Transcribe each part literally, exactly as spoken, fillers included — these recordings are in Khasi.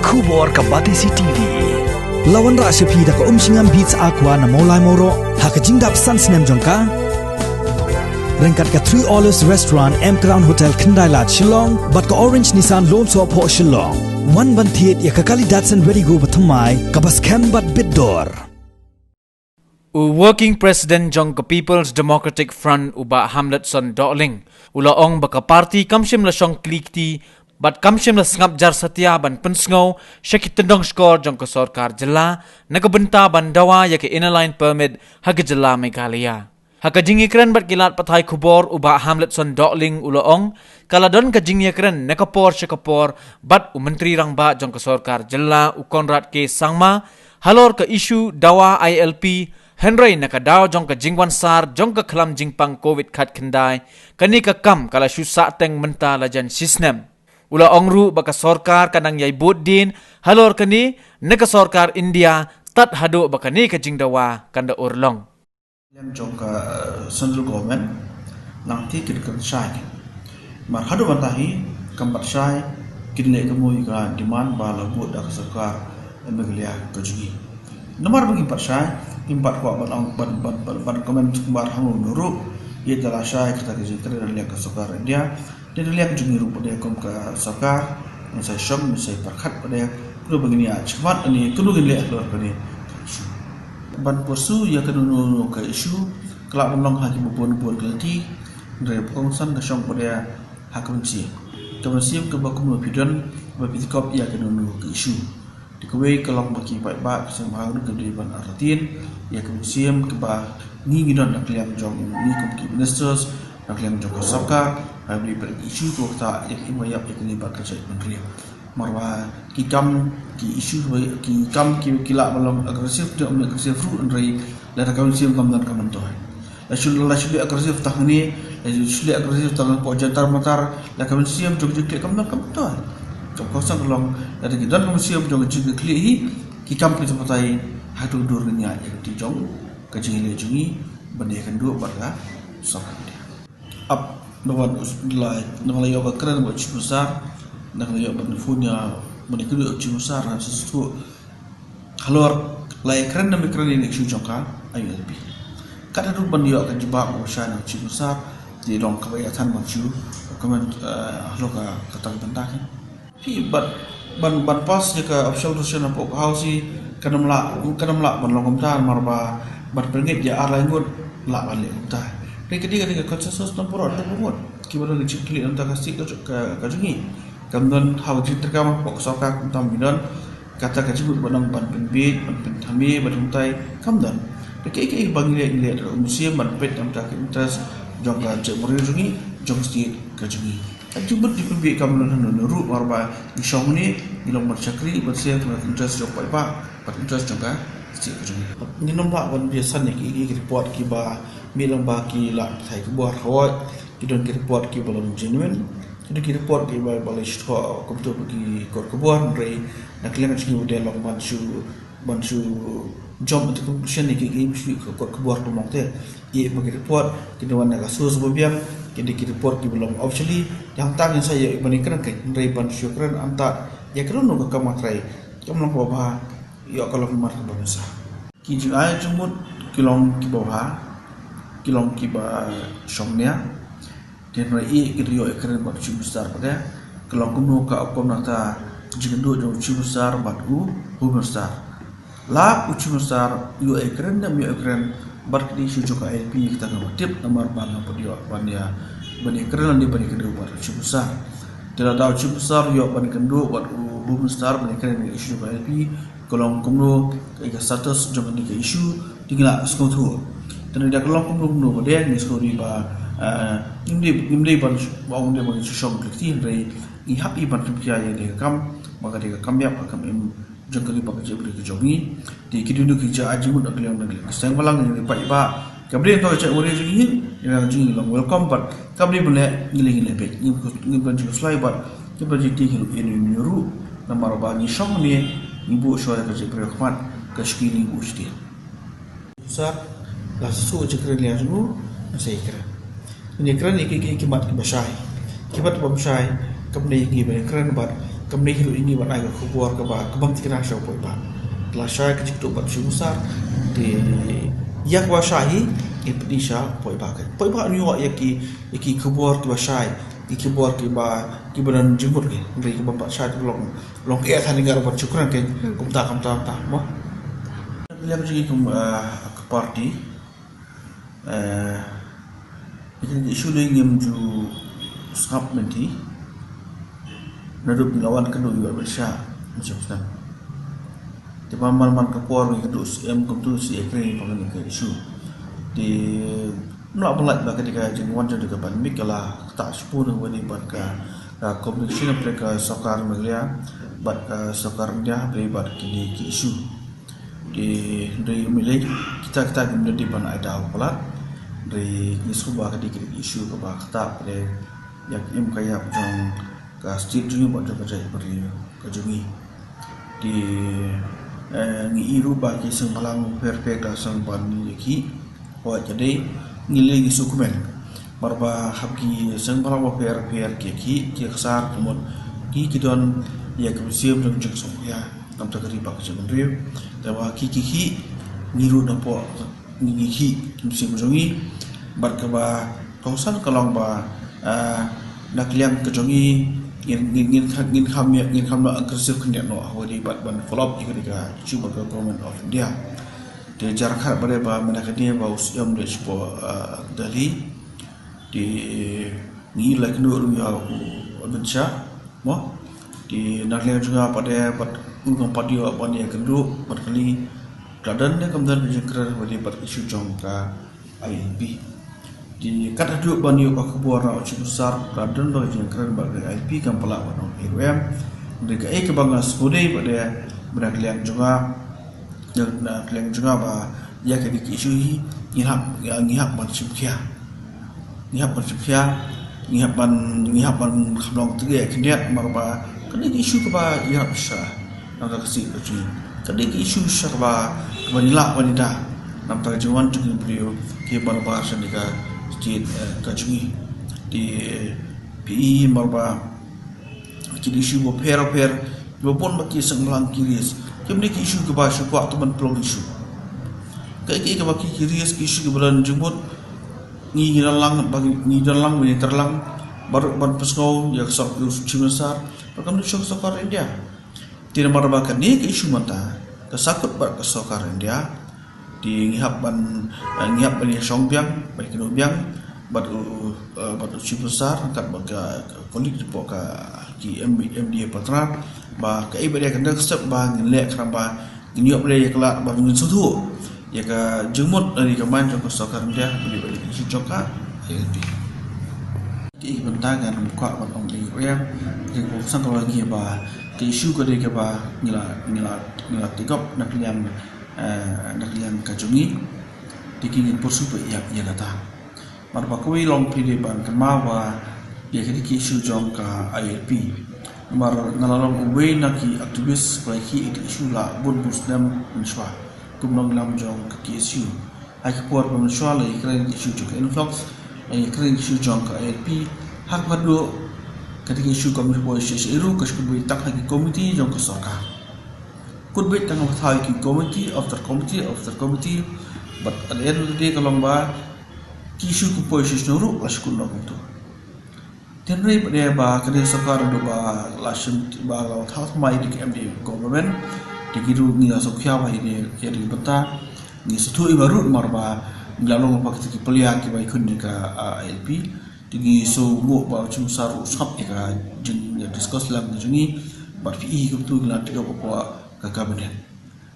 Khubor ka Batesi T V. La wanrah sha phi da ka Umshngam Beats Aqua na Mawlai Mawroh ha ka jingdap san snem jong ka. Ryngkat ka Three Olives Restaurant, M Crown Hotel, Khyndai Lad, Shillong, bad ka Orange Nissan Lone Soh Phoh, Shillong. Wan ban thied ïa ka kali Datsun Redi-GO bathymmai kaba skhem bad bit dor. U Working President jong ka People's Democratic Front, u Bah Hamletson Dohling, u la ong ba ka party kam shym la shong kli kti bad kam shym la sngap jar satia ban pynsngew sha ki tyndong shkor jong ka sorkar jylla na ka bynta ban dawa ïa ka Inner Line Permit ha ka jylla Meghalaya. Ha ka jingïakren bad ki lad pathai khubor, u Bah Hamletson Dohling u la ong, ka la don ka jingïakren na ka por sha ka por bad u Myntri Rangbah jong ka sorkar jylla, u Conrad K Sangma, halor ka issue dawa I L P, hynrei na ka daw jong ka jingwan sar jong ka khlam jingpang Covid khatkhyndai, kane ka kam ka la shu sahteng mynta la jan shisnem. U la ong ruh ba ka sorkar ka nang ïai bud dien halor kane na ka sorkar India, tad haduh ba kane ka jingdawa kan da urlong. Lem jong ka, eh, central government, nangta ki dei kan shai. Mar haduh mynta hi, kam pat shai, kin leh kumno ïa ka demand ba la bud da ka sorkar, eh, Meghalaya ka jong ngi. Namar ba kim pat shai, kim pat kwah ban ong, ban, ban, ban, ban comment kumbar hangne ruh, ïa da la shai kata ka jingkren na liang ka sorkar India, na liang jong ngi ruh pat de kum ka sorkar, ngin sa shong, ngin sa pyrkhat pat de, kumno ba ngin ïa shmat ne, kumno ngin leh halor kane. Ban pursue ïa kano kano ka issue, ka lah ban long ha kiba bun bun ka lynti, hynrei ba kongsan ka shong pat de ha ka mynsiem. Ka mynsiem kaba kumno phi don, ba phi kop ïa kano kano ka issue. Te kawei ka long ba ki paidbah, ki seng bha ruh ki dei ban artatien ïa ka mynsiem kaba ngi ngi don na ka liang jong ngi kum ki ministers, na ka liang jong ka sorkar, ba dei ban issue to kata ïa ki ma ïap ïa ki libat ka jaitbynriew. Namar ba ki kam ki issue ba ki kam ki, ki lah ban long aggressive, te ym aggressive ruh, hynrei lada ka mynsiem kam don kam myntoi. La shu, la shu leh aggressive tang hangne, la shu leh aggressive tang hapoh Jantar Mantar, la ka mynsiem jong ka jingkitkhlieh kam don kam myntoi. Jong ka kongsan ka long, lada ki don ka mynsiem jong ka jingkitkhlieh hi, ki kam ki sa batai, haduh dur ngin ïa ïa ka jong ka jingleh jong ngi ban ïakynduh bad ka sorkar. Ap, ba wan us-, la, na la ïoh ka kren bad u Chief Minister, na la ïoh ban phone ïa, ban ïakynduh u Chief Minister, na sa shu halor la ïakren ne ym ïakren ïa ka issue jong ka I L P. Kat haduh ban ïoh ka jubab ba shai na u Chief Minister, te long kaba ïa than ban shu comment, eh, halor ka, kata ka bynta kan. Phi ban, ban, ban pass ïa ka official resolution hapoh ka House hi, kan ym lah, kan ym lah ban long kumta, namar ba ban pynngeit ïa ar lai ngut lah ban leh kumta. Te ka dei, ka dei ka consensus na baroh, na baroh ngut kiba don ka jingkylli na ka bynta ka state ka, ka, ka jong ngi. Kam don ha ka jingtreikam hapoh ka sorkar kumta, ngi don kata ka jingmut ban ong ban pynbieit, ban pynthame, ban pynthame, kam don. Te kaei kaei ba ngi leh, ngi leh da u mynsiem ban peit na ka bynta ka interest jong ka jaitbynriew jong ngi, jong ka state ka jong ngi. Ka jingmut jingpynbieit kam don hangno hangno ruh, namar ba ngi shong hangne, ngi long ban shakri, ban seng na ka interest jong paidbah bad interest jong ka state ka jong ngi. Ngin ym lah ban ïasan ïa ki, ki, ki report kiba mih lyngba ki lad pathai khubor, hooid, ki don ki report kiba long genuine, ki don ki report kiba, ba la shu thoh kumto ba ki kot khubor, hynrei na ka liang jong ngi u dei long ban shu, ban shu jump into conclusion ïa ki, ki, ki kot khubor kumno te. Ïa ba ki report ki dei wan na ka source ba biang, ki dei ki report kiba long officially, te hangta ngin sa ïa ban ïakren kein, hynrei ban shu kren hangta ïa kano kano ka kam ka trai, kam long kaba bha, ïoh ka long mar kaba bha sa. Ki jingai jingmut ki long kiba bha, ki long kiba shongnia. Te hynrei ïa ki dei ïoh ïakren bad u Chief Minister pat de, ka long kumno ka outcome na kata ka jingkynduh jong u Chief Minister bad u Home Minister. La u Chief Minister ïoh ïakren ne ym ïoh ïakren bad ka issue jong ka I L P, kata ngam tip, namar ba ngam pat ïoh ban ïa, ban ïakren lane ban ïakynduh bad u Chief Minister. Te lada u Chief Minister ïoh ban kynduh bad u Home Minister ban ïakren ïa ka issue jong ka I L P, ka long kumno ka, ka status jong kane ka issue, te ngi la sngewthuh. Te lada ka long kumno kumno pat de, ngi sngewthuh ba, eh, ngim dei, ngim dei ban, ba ong dei ban shu shong klik ti, hynrei ngi hap i ban pynpia ïa kane ka kam, ba ka dei ka kam ïap, ka kam im jong ka liba ka jaitbynriew ka jong ngi. Te ki dei ki jia jingmut na ka liang, na ka liang ka seng balang, na ka liang paidbah. Kaba dei na ka jaitbynriew jong ngi, na ka liang jong ngi long welcome, but kaba dei ban leh, ngi leh, ngi leh beit, ngim, ngim don jingkhuslai, but ngim don jingtip ïa u, ïa u ruh. Namar ba ngi shong hangne, ngi buh shuwa ïa ka jaitbynriew ha khmat, ka shnong ngi buh shatei. Sir, la shu jingkren ïa jong u, sa ïakren. Ngin ïakren ïa ki, ki, ki mat kiba shai. Ki mat bym shai, kam dei ïa ngi ban ïakren bad Kam dei hi ruh ïa ngi ban ai ka khubor kaba ka bym thikna sha u paidbah. Lashai ka jingtuh bad u chief minister, te ïa kaba shai hi, ngin pyni sha u paidbah. Ka paidbah un ïoh ïa ki, ïa ki khubor kiba shai, ki khubor kiba, kiba don jingmut ki. Hynrei kiba bym pat shai te long, long eh than ïa nga ruh ban shu kren kein, kumta, kumta, kumta, mo. Lem jong ngi kum, ah, ka party, eh, ïa kine ki issue lei ngim ju sngap mynta. Naduh ba ngi la wan kynduh ïa u Amit Shah, mynshwa snem. Te man man man ka por ngi kynduh u C M kumta u C M kren bha ïa kine ki issue. Te ym lah ban lait ba ka dei ka jingwan jong ka pandemic ka la ktah shibun na ka bynta bad ka, ka communication hapdeng ka sorkar Meghalaya bad ka sorkar India hapdeng bad kine ki issue. Te hynrei ym lei, kita, kita kim dei ban ai daw palat. Hynrei ngi sngewbha ka dei ka issue kaba ktah hapdeng ïa ka im ka ïap jong ka state jong ngi bad jong ka jaitbynriew ka jong ngi. Te, eh, ngi i ruh ba ki seng bhalang pher pher ka seng ban ïa ki. Hooid ka dei, ngi lei ngi sngewkmen. Namar ba hap ki seng bhalang bapher pher ki khih, ki ksar, ka mut ki, ki don ïa ka mynsiem jong jingsngewkhia. Namar ka ri bad ka jaitbynriew. Te ba ki, ki khih, ngi ruh napoh ngi, ngi khih, ka mynsiem jong ngi. Bad kaba kongsan ka long ba, ah, na ka liang ka jong ngi, ngin, ngin, ngin, ngin kham, ngin kham noh aggressive khyndiat noh, haba dei bad ban follow up ïa ka dei ka issue bad ka Government of India. Te jia khat ba dei ba mynta ka dei ba u C M dei shapoh, ah, Delhi. Te ngi la kynduh ruh ïa u Amit Shah, mo. Te na ka liang jong nga pat dei bad u kam pat ïoh ban ïa kynduh bad kali. Ka don ne kam don ka jingkren ba dei bad ka issue jong ka I L P. Te kat haduh ban ïoh ka khubor na u chief minister, ka don ba ka jingkren bad ka I L P kam pat lah ban ong ei ruh em. Hynrei kaei kaba nga sngewdei pat dei ba na ka liang jong nga, na ka liang jong nga ba ïa kine ki issue hi ngi hap, ngi hap ban shim khia. Ngi hap ban shim khia, ngi hap ban, ngi hap ban kham long tyrkhei khyndiat namar ba kane ka issue kaba ïarap shisha na ka state ka jong ngi. Kane ka issue shisha kaba, kaba ngi lah ban ïada na ka bynta ka jingwan jong ki briew kiba nabar sha kane ka state, eh, ka jong ngi. Te phi i namar ba ki issue bapher bapher kiba bun ba ki seng bhalang ki raise. Kim dei ki issue kiba shu kwah tang ban pynlong issue. Kaei kaei kaba ki, ki raise ki issue kiba don jingmut, ngi, ngi don lang ba ngi, ngi don lang ba ngi trei lang baroh ban pynsngew ïa ka sorkar, chief minister, bad kam dei shuh ka sorkar India. Te namar ba kane ka issue mynta ka sangkut bad ka sorkar India. Te ngi hap ban, eh, ngi hap ban ïa shong biang, ban ïa kynduh biang bad u, eh, bad u chief minister, kat bad ka, ka colleague hapoh ka, ki M, M D A partner, ba kaei ba dei ka next step ba ngin leh khnang ba ngin ïoh ban ïa ka lad ba ngin sngewthuh ïa ka jingmut lane ka mind jong ka sorkar India ba dei, ba dei ka issue jong ka I L P. Te i bynta ngan ym kwah ban ong ei ruh em. Te ka kongsan ka long hi ba ka issue ka dei kaba ngi la, ngi la, ngi la take up na ka liang, eh, na ka liang ka jong ngi. Te ki ngin pursue ïa, ïa kata. Namar ba kawei long phi dei ban kynmaw ba ïa kine ki issue jong ka I L P. Namar nga la long uwei na ki activist ba ïa ki issue la bun bun snem mynshuwa. Kum nongïalam jong ka K S U. Ha ki por ba mynshuwa la ïakren issue jong ka influx, la ïakren issue jong ka I L P, ha kaba dei ka dei ka issue kam dei poi shisha ruh ka shu kut beit tang ha ki committee jong ka sorkar. Kut beit tang ha ki committee after committee after committee, but at the end of the day ka long ba ki issue ki poi shisha ruh la shu kut noh kumta. Te hynrei ba dei ba ka dei sorkar ruh ba la shim ba la thaw thymmai da ka M D A government. Te ngi ruh ngi la sngewkhia ba ïa dei ïa dei bynta ngi sngewthuh ïa ba ruh namar ba ngi la long ba kita ki pynlong kiba ïakhun ïa ka, ah, I L P. Te ngi sngewbha ba u chief minister ruh u sngap ïa ka jing, ïa discuss lang ka jong ngi. Bad phi i kumta ngi la take up hapoh ka cabinet.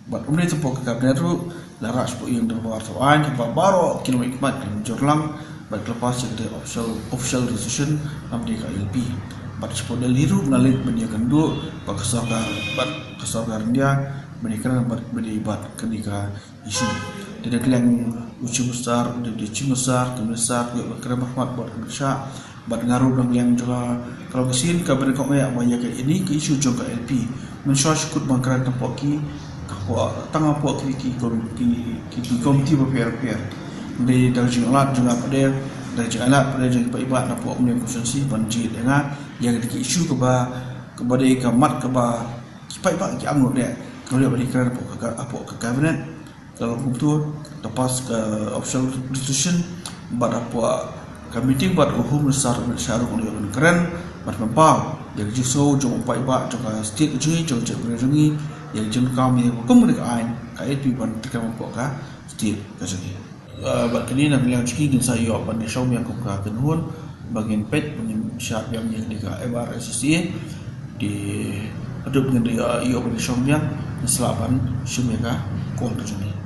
Bad ym dei tang hapoh ka cabinet ruh, la rah shapoh ïing dorbar thaw aiñ, kaba baroh ki nongmihkhmat ki la mynjur lang bad ki la pass ïa ka official, official resolution namar ka I L P. Bad shapoh Delhi ruh nga leit ban ïakynduh bad ka sorkar, bad ka sorkar India ban ïakren bad, ban ïa bat kane ka issue. Te na ka liang u chief minister, u deputy chief minister, ka minister, ki ïoh ban kren markhmat bad ka minister. Bad nga ruh na ka liang jong nga ka long ka sien kaba nyngkong eh ba ïa kane ka issue jong ka I L P. Mynshuwa shu kut ban kren tang hapoh ki, hapoh, tang hapoh ki, ki, ki, ki, ki committee bapher bapher. Hynrei da ka jingïalap jong nga pat de, da ka jingïalap pat de jong ki paidbah na hapoh Umling constituency ban jied ïa nga ïa kane ka issue kaba kaba dei ka mat kaba ki paidbah ki am noh ne ka leh ba dei kren hapoh ka, hapoh ka cabinet, ka long kumtu, ka pass ka official resolution, bad hapoh ka meeting bad u Home Minister Amit Shah ruh u la ïoh ban kren bad pynpaw ïa ka jingsngew jong u paidbah jong ka state ka jong ngi, jong ka jaitbynriew jong ngi, ïa ka jingkam ïa ka kum ka aiñ ka A P ban treikam hapoh ka state ka jong ngi. Uh, bad kane na ka liang jong ngi ngin sa ïoh ban ïa shong biang kum ka kynhun ba ngin peit, ba ngin shad biang ïa kane ka F R S S A. Te haduh ba ngin ïoh, ïoh ban ïa shong biang, ngin sa lah ban shim ïa ka call ka jong ngi.